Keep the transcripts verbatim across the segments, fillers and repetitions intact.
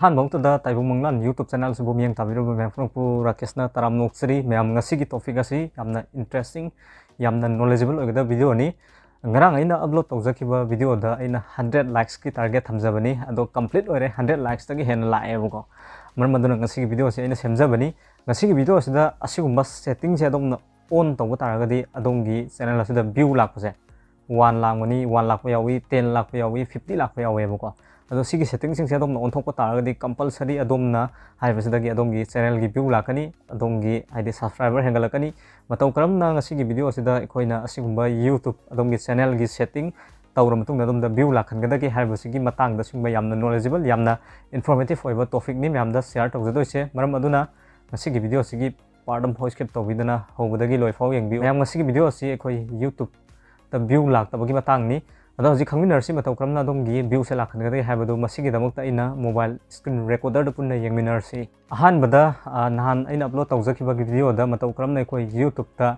ꯑꯍꯥꯟꯕ ꯃꯛꯇꯗ ꯇꯥꯏꯕꯪ ꯃꯪꯂꯥꯟ YouTube channel ꯑꯁꯤꯕꯨ ꯃꯤꯠꯌꯦꯡ ꯇꯥꯕꯤꯔꯤꯕ ꯃꯌꯥꯝ ꯄꯨꯝꯅꯃꯛꯄꯨ ꯔꯥꯀꯦꯁꯅ ꯇꯔꯥꯝꯅ ꯑꯣꯛꯆꯔꯤ꯫ ꯃꯌꯥꯝ, ꯉꯁꯤꯒꯤ topic ꯑꯁꯤ ꯌꯥꯝꯅ interesting, ꯌꯥꯝꯅ knowledgeable ꯑꯣꯏꯒꯗꯕ video ꯅꯤ꯫ ꯉꯔꯥꯡ ꯑꯩꯅ upload ꯇꯧꯖꯈꯤꯕ video ꯗ ꯑꯩꯅ hundred likes ꯀꯤ target ꯊꯝꯖꯕꯅꯤ, ꯑꯗꯣ complete ꯑꯣꯏꯔꯦ, hundred likes ꯇꯒꯤ ꯍꯦꯟꯅ ꯂꯥꯛꯑꯦꯕꯀꯣ꯫ ꯃꯔꯝ ꯑꯗꯨꯅ ꯉꯁꯤꯒꯤ video ꯑꯁꯤ ꯑꯩꯅ ꯁꯦꯝꯖꯕꯅꯤ꯫ ꯉꯁꯤꯒꯤ video ꯑꯁꯤꯗ ꯑꯁꯤꯒꯨꯝꯕ setting ꯁꯦ ꯑꯗꯣꯝꯅ on ꯇꯧꯕ ꯇꯥꯔꯒꯗꯤ ꯑꯗꯣꯝꯒꯤ channel ꯑꯁꯤꯗ view ꯂꯥꯛꯄꯁꯦ one ꯂꯥꯛꯄꯅꯤ, one ꯂꯥꯛꯄ ꯌꯥꯎꯏ, ten ꯂꯥꯛꯄ ꯌꯥꯎꯏ, fifty ꯂꯥꯛꯄ ꯌꯥꯎꯋꯦꯕꯀꯣ꯫ ꯑꯗꯣ ꯁꯤꯒꯤ setting ꯁꯤꯡꯁꯦ ꯑꯗꯣꯝꯅ ꯑꯣꯟꯊꯣꯛꯄ ꯇꯥꯔꯒꯗꯤ compulsory ꯑꯗꯣꯝꯅ ꯍꯥꯏꯔꯤꯕꯁꯤꯗꯒꯤ ꯑꯗꯣꯝꯒꯤ channel ꯒꯤ view ꯂꯥꯛꯀꯅꯤ, ꯑꯗꯣꯝꯒꯤ ꯍꯥꯏꯗꯤ subscriber ꯍꯦꯟꯒꯠꯂꯛꯀꯅꯤ꯫ ꯃꯇꯧ ꯀꯔꯝꯅ ꯉꯁꯤꯒꯤ video ꯑꯁꯤꯗ ꯑꯩꯈꯣꯏꯅ ꯑꯁꯤꯒꯨꯝꯕ YouTube ꯑꯗꯣꯝꯒꯤ channel ꯒꯤ setting ꯇꯧꯔ ꯃꯇꯨꯡꯗ ꯑꯗꯣꯝꯗ view ꯂꯥꯛꯍꯟꯒꯗꯒꯦ ꯍꯥꯏꯕꯁꯤꯒꯤ ꯃꯇꯥꯡꯗ ꯁꯤꯒꯨꯝꯕ ꯌꯥꯝꯅ knowledgeable, ꯌꯥꯝꯅ informative ꯑꯣꯏꯕ topic ꯅꯤ ꯃꯌꯥꯝꯗ share ꯇꯧꯖꯗꯣꯏꯁꯦ꯫ ꯃꯔꯝ ꯑꯗꯨꯅ ꯉꯁꯤꯒꯤ video ꯑꯁꯤꯒꯤ part ꯑꯃ ꯐꯥꯎ skip ꯇꯧꯕꯤꯗꯅ ꯍꯧꯕꯗꯒꯤ ꯂꯣꯏ ꯐꯥꯎ ꯌꯦꯡꯕꯤꯌꯨ꯫ ꯃꯌꯥꯝ, ꯉꯁꯤꯒꯤ video ꯑꯁꯤ ꯑꯩꯈꯣꯏ YouTube ꯇ view ꯂꯥꯛꯇꯕꯒꯤ ꯃꯇꯥꯡꯅꯤ꯫ ꯑꯗꯣ ꯍꯧꯖꯤꯛ ꯈꯪꯃꯤꯟꯅꯔꯁꯤ ꯃꯇꯧ ꯀꯔꯝꯅ ꯑꯗꯣꯝꯒꯤ view ꯁꯦ ꯂꯥꯛꯍꯟꯒꯗꯒꯦ ꯍꯥꯏꯕꯗꯨ꯫ ꯃꯁꯤꯒꯤꯗꯃꯛꯇ ꯑꯩꯅ mobile screen recorder ꯗ ꯄꯨꯟꯅ ꯌꯦꯡꯃꯤꯟꯅꯔꯁꯤ꯫ ꯑꯍꯥꯟꯕꯗ, ꯑ, ꯅꯍꯥꯟ ꯑꯩꯅ upload ꯇꯧꯖꯈꯤꯕ video ꯗ ꯃꯇꯧ ꯀꯔꯝꯅ ꯑꯩꯈꯣꯏ YouTube ꯇ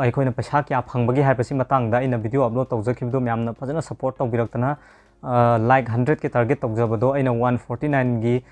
ꯑꯩꯈꯣꯏꯅ ꯄꯩꯁꯥ ꯀꯌꯥ ꯐꯪꯕꯒꯦ ꯍꯥꯏꯕꯁꯤ ꯃꯇꯥꯡꯗ ꯑꯩꯅ video upload ꯇꯧꯖꯈꯤꯕꯗꯨ ꯃꯌꯥꯝꯅ ꯐꯖꯅ support ꯇꯧꯕꯤꯔꯛꯇꯅ, ꯑ, like hundred ꯀꯤ target ꯇꯧꯖꯕꯗꯣ ꯑꯩꯅ one forty nine ꯒꯤ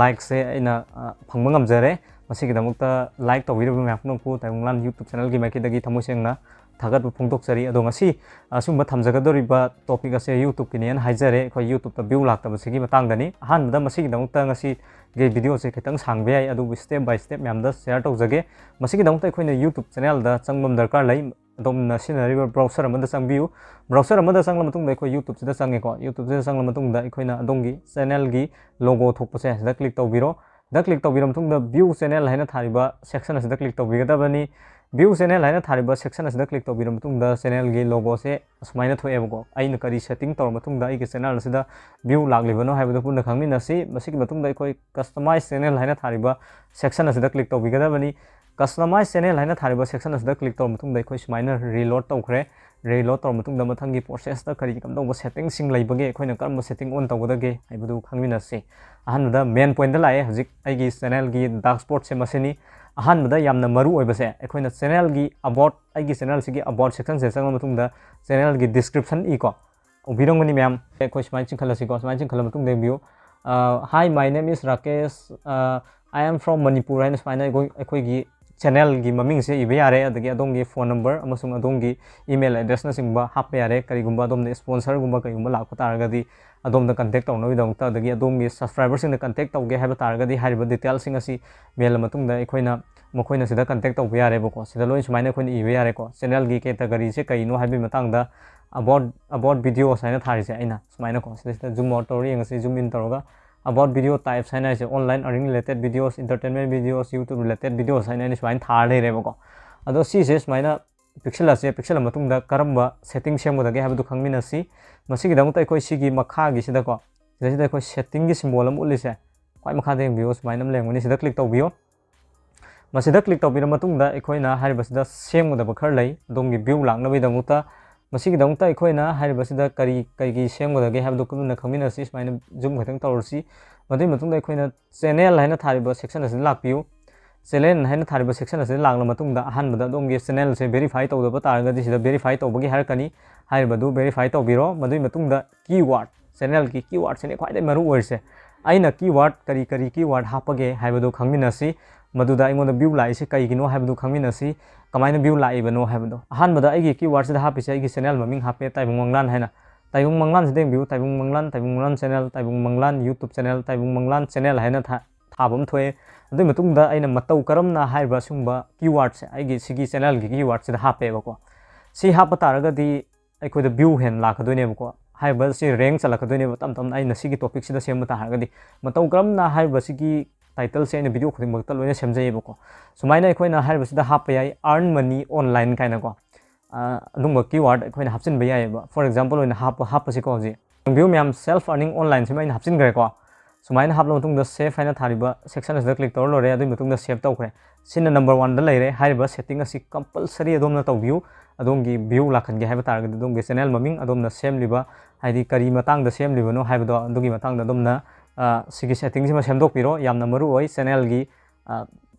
like ꯁꯦ ꯑꯩꯅ, ꯑ, ꯐꯪꯕ ꯉꯝꯖꯔꯦ꯫ ꯃꯁꯤꯒꯤꯗꯃꯛꯇ like ꯇꯧꯕꯤꯔꯤꯕ ꯃꯌꯥꯝ ꯄꯨꯝꯅꯃꯛꯄꯨ ꯇꯥꯏꯕꯪ ꯃꯪꯂꯥꯟ YouTube channel ꯒꯤ ꯃꯥꯏꯀꯩꯗꯒꯤ ꯊꯃꯣꯏ ꯁꯦꯡꯅ ꯊꯥꯒꯠꯄ ꯐꯣꯡꯗꯣꯛꯆꯔꯤ꯫ ꯑꯗꯣ ꯉꯁꯤ ꯑꯁꯨꯝꯕ ꯊꯝꯖꯒꯗꯧꯔꯤꯕ topic ꯑꯁꯦ YouTube ꯀꯤꯅꯦꯅ ꯍꯥꯏꯖꯔꯦ꯫ ꯑꯩꯈꯣꯏ YouTube ꯇ view ꯂꯥꯛꯇꯕꯁꯤꯒꯤ ꯃꯇꯥꯡꯗꯅꯤ꯫ ꯑꯍꯥꯟꯕꯗ ꯃꯁꯤꯒꯤꯗꯃꯛꯇ ꯉꯁꯤꯒꯤ video ꯁꯦ ꯈꯤꯇꯪ ꯁꯥꯡꯕ ꯌꯥꯏ, ꯑꯗꯨꯕꯨ step by step ꯃꯌꯥꯝꯗ share ꯇꯧꯖꯒꯦ꯫ ꯃꯁꯤꯒꯤꯗꯃꯛꯇ ꯑꯩꯈꯣꯏꯅ YouTube channel ꯗ ꯆꯪꯕ ꯑꯃ ꯗꯔꯀꯥꯔ ꯂꯩ꯫ ꯑꯗꯣꯝꯅ ꯁꯤꯖꯤꯟꯅꯔꯤꯕ browser ꯑꯃꯗ ꯆꯪꯕꯤꯌꯨ꯫ Browser ꯑꯃꯗ ꯆꯪꯂ ꯃꯇꯨꯡꯗ ꯑꯩꯈꯣꯏ YouTube ꯁꯤꯗ ꯆꯪꯉꯦꯀꯣ꯫ YouTube ꯁꯤꯗ ꯆꯪꯂ ꯃꯇꯨꯡꯗ ꯑꯩꯈꯣꯏꯅ ꯑꯗꯣꯝꯒꯤ channel ꯒꯤ logo ꯊꯣꯛꯄꯁꯦ ꯁꯤꯗ click ꯇꯧꯕꯤꯔꯣ꯫ ꯁꯤꯗ click ꯇꯧꯕꯤꯔ ꯃꯇꯨꯡꯗ View Channel ꯍꯥꯏꯅ ꯊꯥꯔꯤꯕ section ꯑꯁꯤꯗ click ꯇꯧꯕꯤꯒꯗꯕꯅꯤ꯫ View Channel ꯍꯥꯏꯅ ꯊꯥꯔꯤꯕ section ꯑꯁꯤꯗ click ꯇꯧꯕꯤꯔ ꯃꯇꯨꯡꯗ channel ꯒꯤ logo ꯁꯦ ꯑꯁꯨꯃꯥꯏꯅ ꯊꯣꯛꯑꯦꯕꯀꯣ꯫ ꯑꯩꯅ ꯀꯔꯤ setting ꯇꯧꯔ ꯃꯇꯨꯡꯗ ꯑꯩꯒꯤ channel ꯑꯁꯤꯗ view ꯂꯥꯛꯂꯤꯕꯅꯣ ꯍꯥꯏꯕꯗꯨ ꯄꯨꯟꯅ ꯈꯪꯃꯤꯟꯅꯁꯤ꯫ ꯃꯁꯤꯒꯤ ꯃꯇꯨꯡꯗ ꯑꯩꯈꯣꯏ Customize Channel ꯍꯥꯏꯅ ꯊꯥꯔꯤꯕ section ꯑꯁꯤꯗ click ꯇꯧꯕꯤꯒꯗꯕꯅꯤ꯫ Customize Channel ꯍꯥꯏꯅ ꯊꯥꯔꯤꯕ section ꯑꯁꯤꯗ click ꯇꯧꯔ ꯃꯇꯨꯡꯗ ꯑꯩꯈꯣꯏ ꯁꯨꯃꯥꯏꯅ reload ꯇꯧꯈ꯭ꯔꯦ꯫ Reload ꯇꯧꯔ ꯃꯇꯨꯡꯗ ꯃꯊꯪꯒꯤ process ꯇ ꯀꯔꯤ ꯀꯝꯗꯧꯕ setting ꯁꯤꯡ ꯂꯩꯕꯒꯦ, ꯑꯩꯈꯣꯏꯅ ꯀꯔꯝꯕ setting on ꯇꯧꯒꯗꯒꯦ ꯍꯥꯏꯕꯗꯨ ꯈꯪꯃꯤꯟꯅꯁꯤ꯫ ꯑꯍꯥꯟꯕꯗ main point ꯇ ꯂꯥꯛꯑꯦ꯫ ꯍꯧꯖꯤꯛ ꯑꯩꯒꯤ channel ꯒꯤ dashboard ꯁꯦ ꯃꯁꯤꯅꯤ꯫ ꯑꯍꯥꯟꯕꯗ ꯌꯥꯝꯅ ꯃꯔꯨ ꯑꯣꯏꯕꯁꯦ, ꯑꯩꯈꯣꯏꯅ channel ꯒꯤ about, ꯑꯩꯒꯤ channel ꯁꯤꯒꯤ about section ꯁꯦ ꯆꯪꯉ ꯃꯇꯨꯡꯗ channel ꯒꯤ description ꯏꯀꯣ꯫ ꯎꯕꯤꯔꯝꯒꯅꯤ ꯃꯌꯥꯝ꯫ ꯑꯩꯈꯣꯏ ꯁꯨꯃꯥꯏꯅ ꯆꯤꯡꯈꯠꯂꯁꯤꯀꯣ꯫ ꯁꯨꯃꯥꯏꯅ ꯆꯤꯡꯈꯠꯂ ꯃꯇꯨꯡꯗ ꯌꯦꯡꯕꯤꯌꯨ꯫ "Hi, my name is Rakesh, I am from Manipur" ꯍꯥꯏꯅ ꯁꯨꯃꯥꯏꯅ ꯑꯩꯈꯣꯏ, ꯑꯩꯈꯣꯏꯒꯤ ꯆꯦꯅꯦꯜꯒꯤ ꯃꯃꯤꯡꯁꯦ ꯏꯕ ꯌꯥꯔꯦ꯫ ꯑꯗꯒꯤ ꯑꯗꯣꯝꯒꯤ ꯐꯣꯟ ꯅꯝꯕꯔ ꯑꯃꯁꯨꯡ ꯑꯗꯣꯝꯒꯤ ꯏꯃꯦꯜ ꯑꯦꯗ꯭ꯔꯦꯁꯅꯆꯤꯡꯕ ꯍꯥꯞꯄ ꯌꯥꯔꯦ꯫ ꯀꯔꯤꯒꯨꯝꯕ ꯑꯗꯣꯝꯗ ꯁ꯭ꯄꯣꯟꯁꯔꯒꯨꯝꯕ ꯀꯩꯒꯨꯝꯕ ꯂꯥꯛꯄ ꯇꯥꯔꯒꯗꯤ, ꯑꯗꯣꯝꯗ ꯀꯟꯇꯦꯛ ꯇꯧꯅꯕꯒꯤꯗꯃꯛꯇ, ꯑꯗꯒꯤ ꯑꯗꯣꯝꯒꯤ ꯁꯕꯁꯀ꯭ꯔꯥꯏꯕꯔꯁꯤꯡꯗ ꯀꯟꯇꯦꯛ ꯇꯧꯒꯦ ꯍꯥꯏꯕ ꯇꯥꯔꯒꯗꯤ, ꯍꯥꯏꯔꯤꯕ ꯗꯤꯇꯦꯜꯁꯤꯡ ꯑꯁꯤ ꯃꯦꯜꯂ ꯃꯇꯨꯡꯗ ꯑꯩꯈꯣꯏꯅ ꯃꯈꯣꯏꯅ ꯁꯤꯗ ꯀꯟꯇꯦꯛ ꯇꯧꯕ ꯌꯥꯔꯦꯕꯀꯣ꯫ ꯁꯤꯗ ꯂꯣꯏ ꯁꯨꯃꯥꯏꯅ ꯑꯩꯈꯣꯏꯅ ꯏꯕ ꯌꯥꯔꯦꯀꯣ꯫ ꯆꯦꯅꯦꯜꯒꯤ ꯀꯦꯇꯒꯔꯤꯁꯦ ꯀꯩꯅꯣ ꯍꯥꯏꯕꯒꯤ ꯃꯇꯥꯡꯗ about, about videos ꯍꯥꯏꯅ ꯊꯥꯔꯤꯁꯦ ꯑꯩꯅ ꯁꯨꯃꯥꯏꯅꯀꯣ, ꯁꯤꯗꯩꯁꯤꯗ zoom out ꯇꯧꯔꯒ ꯌꯦꯡꯉꯁꯤ, zoom in ꯇꯧꯔꯒ about video types ꯍꯥꯏꯅ ꯍꯥꯏꯁꯦ, online earning related videos, entertainment videos, YouTube related videos ꯍꯥꯏꯅ ꯑꯩꯅ ꯁꯨꯃꯥꯏꯅ ꯊꯥꯔ ꯂꯩꯔꯦꯕꯀꯣ꯫ ꯑꯗꯣ ꯁꯤꯁꯦ ꯁꯨꯃꯥꯏꯅ ꯄꯤꯛꯁꯜꯂꯁꯦ꯫ ꯄꯤꯛꯁꯜꯂ ꯃꯇꯨꯡꯗ ꯀꯔꯝꯕ ꯁꯦꯠꯇꯤꯡ ꯁꯦꯝꯒꯗꯒꯦ ꯍꯥꯏꯕꯗꯨ ꯈꯪꯃꯤꯟꯅꯁꯤ꯫ ꯃꯁꯤꯒꯤꯗꯃꯛꯇ ꯑꯩꯈꯣꯏ ꯁꯤꯒꯤ ꯃꯈꯥꯒꯤꯁꯤꯗꯀꯣ, ꯁꯤꯗꯩꯁꯤꯗ ꯑꯩꯈꯣꯏ ꯁꯦꯠꯇꯤꯡꯒꯤ ꯁꯤꯝꯕꯣꯜ ꯑꯃ ꯎꯠꯂꯤꯁꯦ, ꯈ꯭ꯋꯥꯏ ꯃꯈꯥꯗ ꯌꯦꯡꯕꯤꯌꯨ, ꯁꯨꯃꯥꯏꯅ ꯑꯃ ꯂꯩꯔꯝꯒꯅꯤ, ꯁꯤꯗ ꯀ꯭ꯂꯤꯛ ꯇꯧꯕꯤꯌꯨ꯫ ꯃꯁꯤꯗ ꯀ꯭ꯂꯤꯛ ꯇꯧꯕꯤꯔ ꯃꯇꯨꯡꯗ ꯑꯩꯈꯣꯏꯅ ꯍꯥꯏꯔꯤꯕꯁꯤꯗ ꯁꯦꯝꯒꯗꯕ ꯈꯔ ꯂꯩ ꯑꯗꯣꯝꯒꯤ ꯚ꯭ꯌꯨ ꯂꯥꯛꯅꯕꯒꯤꯗꯃꯛꯇ꯫ ꯃꯁꯤꯒꯤꯗꯃꯛꯇ ꯑꯩꯈꯣꯏꯅ ꯍꯥꯏꯔꯤꯕꯁꯤꯗ ꯀꯔꯤ ꯀꯔꯤꯒꯤ ꯁꯦꯝꯒꯗꯒꯦ ꯍꯥꯏꯕꯗꯨ ꯄꯨꯟꯅ ꯈꯪꯃꯤꯟꯅꯁꯤ꯫ ꯁꯨꯃꯥꯏꯅ ꯖꯨꯝ ꯈꯤꯇꯪ ꯇꯧꯔꯁꯤ꯫ ꯃꯗꯨꯒꯤ ꯃꯇꯨꯡꯗ ꯑꯩꯈꯣꯏꯅ ꯆꯦꯅꯦꯜ ꯍꯥꯏꯅ ꯊꯥꯔꯤꯕ ꯁꯦꯛꯁꯟ ꯑꯁꯤꯗ ꯂꯥꯛꯄꯤꯌꯨ꯫ ꯆꯦꯅꯦꯜ ꯍꯥꯏꯅ ꯊꯥꯔꯤꯕ ꯁꯦꯛꯁꯟ ꯑꯁꯤꯗ ꯂꯥꯛꯂ ꯃꯇꯨꯡꯗ ꯑꯍꯥꯟꯕꯗ ꯑꯗꯣꯝꯒꯤ ꯆꯦꯅꯦꯜꯁꯦ ꯚꯦꯔꯤꯐꯥꯏ ꯇꯧꯗꯕ ꯇꯥꯔꯒꯗꯤ ꯁꯤꯗ ꯚꯦꯔꯤꯐꯥꯏ ꯇꯧꯕꯒꯤ ꯍꯥꯏꯔꯛꯀꯅꯤ꯫ ꯍꯥꯏꯔꯤꯕꯗꯨ ꯚꯦꯔꯤꯐꯥꯏ ꯇꯧꯕꯤꯔꯣ꯫ ꯃꯗꯨꯒꯤ ꯃꯇꯨꯡꯗ ꯀꯤꯋꯥꯔꯗ, ꯆꯦꯅꯦꯜꯒꯤ ꯀꯤꯋꯥꯔꯗꯁꯤꯅꯦ ꯈ꯭ꯋꯥꯏꯗꯒꯤ ꯃꯔꯨ ꯑꯣꯏꯔꯤꯁꯦ꯫ ꯑꯩꯅ ꯀꯤꯋꯥꯔꯗ ꯀꯔꯤ ꯀꯔꯤ ꯀꯤꯋꯥꯔꯗ ꯍꯥꯞꯄꯒꯦ ꯍꯥꯏꯕꯗꯨ ꯈꯪꯃꯤꯟꯅꯁꯤ꯫ ꯃꯗꯨꯗ ꯑꯩꯉꯣꯟꯗ ꯚ꯭ꯌꯨ ꯂꯥꯛꯏꯁꯦ ꯀꯩꯒꯤꯅꯣ ꯍꯥꯏꯕꯗꯨ ꯈꯪꯃꯤꯟꯅꯁꯤ꯫ ꯀꯃꯥꯏꯅ ꯚ꯭ꯌꯨ ꯂꯥꯛꯏꯕꯅꯣ ꯍꯥꯏꯕꯗꯣ꯫ ꯑꯍꯥꯟꯕꯗ ꯑꯩꯒꯤ ꯀꯤꯋꯥꯔꯗꯁꯤꯗ ꯍꯥꯞꯄꯤꯁꯦ ꯑꯩꯒꯤ ꯆꯦꯅꯦꯜ ꯃꯃꯤꯡ ꯍꯥꯞꯄꯦ, ꯇꯥꯏꯕꯪ ꯃꯪꯂꯥꯟ ꯍꯥꯏꯅ꯫ ꯇꯥꯏꯕꯪ ꯃꯪꯂꯥꯟꯁꯤꯗ ꯌꯦꯡꯕꯤꯌꯨ, ꯇꯥꯏꯕꯪ ꯃꯪꯂꯥꯟ, ꯇꯥꯏꯕꯪ ꯃꯪꯂꯥꯟ ꯆꯦꯅꯦꯜ, ꯇꯥꯏꯕꯪ ꯃꯪꯂꯥꯟ YouTube ꯆꯦꯅꯦꯜ, ꯇꯥꯏꯕꯪ ꯃꯪꯂꯥꯟ ꯆꯦꯅꯦꯜ ꯍꯥꯏꯅ ꯊꯥ-, ꯊꯥꯕ ꯑꯃ ꯊꯣꯛꯑꯦ꯫ ꯑꯗꯨꯒꯤ ꯃꯇꯨꯡꯗ ꯑꯩꯅ ꯃꯇꯧ ꯀꯔꯝꯅ ꯍꯥꯏꯔꯤꯕ ꯑꯁꯤꯒꯨꯝꯕ ꯀꯤꯋꯥꯔꯗꯁꯦ ꯑꯩꯒꯤ ꯁꯤꯒꯤ ꯆꯦꯅꯦꯜꯒꯤ ꯀꯤꯋꯥꯔꯗꯁꯤꯗ ꯍꯥꯞꯄꯦꯕꯀꯣ꯫ ꯁꯤ ꯍꯥꯞꯄ ꯇꯥꯔꯒꯗꯤ ꯑꯩꯈꯣꯏꯗ ꯚ꯭ꯌꯨ ꯍꯦꯟꯅ ꯂꯥꯛꯀꯗꯣꯏꯅꯦꯕꯀꯣ꯫ ꯍꯥꯏꯔꯤꯕ ꯁꯤ ꯔꯦꯡ ꯆꯠꯂꯛꯀꯗꯣꯏꯅꯦꯕ ꯇꯞ ꯇꯞꯅ ꯑꯩꯅ ꯁꯤꯒꯤ ꯇꯣꯄꯤꯛꯁꯤꯗ ꯁꯦꯝꯕ ꯇꯥꯔꯒꯗꯤ꯫ ꯃꯇꯧ ꯀꯔꯝꯅ ꯍꯥꯏꯔꯤꯕ ꯁꯤꯒꯤ ꯇꯥꯏꯇꯜꯁꯦ ꯑꯩꯅ ꯚꯤꯗꯤꯑꯣ ꯈꯨꯗꯤꯡꯃꯛꯇ ꯂꯣꯏꯅ ꯁꯦꯝꯖꯩꯌꯦꯕꯀꯣ꯫ ꯁꯨꯃꯥꯏꯅ ꯑꯩꯈꯣꯏꯅ ꯍꯥꯏꯔꯤꯕꯁꯤꯗ ꯍꯥꯞꯄ ꯌꯥꯏ, earn money online ꯀꯥꯏꯅꯀꯣ꯫ ꯑ, ꯑꯗꯨꯝꯕ ꯀꯤꯋꯥꯔꯗ ꯑꯩꯈꯣꯏꯅ ꯍꯥꯞꯆꯤꯟꯕ ꯌꯥꯏꯌꯦꯕ꯫ For example ꯑꯣꯏꯅ ꯍꯥꯞꯄ, ꯍꯥꯞꯄꯁꯤꯀꯣ ꯍꯧꯖꯤꯛ꯫ ꯌꯦꯡꯕꯤꯌꯨ ꯃꯌꯥꯝ, self earning online ꯁꯤꯃ ꯑꯩꯅ ꯍꯥꯞꯆꯤꯟꯈ꯭ꯔꯦꯀꯣ꯫ ꯁꯨꯃꯥꯏꯅ ꯍꯥꯞꯂ ꯃꯇꯨꯡꯗ ꯁꯦꯚ ꯍꯥꯏꯅ ꯊꯥꯔꯤꯕ ꯁꯦꯛꯁꯟ ꯑꯁꯤꯗ ꯀ꯭ꯂꯤꯛ ꯇꯧꯔ ꯂꯣꯏꯔꯦ꯫ ꯑꯗꯨꯒꯤ ꯃꯇꯨꯡꯗ ꯁꯦꯚ ꯇꯧꯈ꯭ꯔꯦ꯫ ꯁꯤꯅ ꯅꯝꯕꯔ ꯋꯥꯟꯗ ꯂꯩꯔꯦ꯫ ꯍꯥꯏꯔꯤꯕ ꯁꯦꯠꯇꯤꯡ ꯑꯁꯤ ꯀꯝꯄꯜꯁꯔꯤ ꯑꯗꯣꯝꯅ ꯇꯧꯕꯤꯌꯨ꯫ ꯑꯗꯣꯝꯒꯤ ꯚ꯭ꯌꯨ ꯂꯥꯛꯍꯟꯒꯦ ꯍꯥꯏꯕ ꯇꯥꯔꯒꯗꯤ ꯑꯗꯣꯝꯒꯤ ꯆꯦꯅꯦꯜ ꯃꯃꯤꯡ, ꯑꯗꯣꯝꯅ ꯁꯦꯝꯂꯤꯕ, ꯍꯥꯏꯗꯤ ꯀꯔꯤ ꯃꯇꯥꯡꯗ ꯁꯦꯝꯂꯤꯕꯅꯣ ꯍꯥꯏꯕꯗꯣ ꯑꯗꯨꯒꯤ ꯃꯇꯥꯡꯗ ꯑꯗꯣꯝꯅ, ꯑ, ꯁꯤꯒꯤ ꯁꯦꯠꯇꯤꯡꯁꯤꯃ ꯁꯦꯝꯗꯣꯛꯄꯤꯔꯣ꯫ ꯌꯥꯝꯅ ꯃꯔꯨ ꯑꯣꯏ, ꯆꯦꯅꯦꯜꯒꯤ, ꯑ,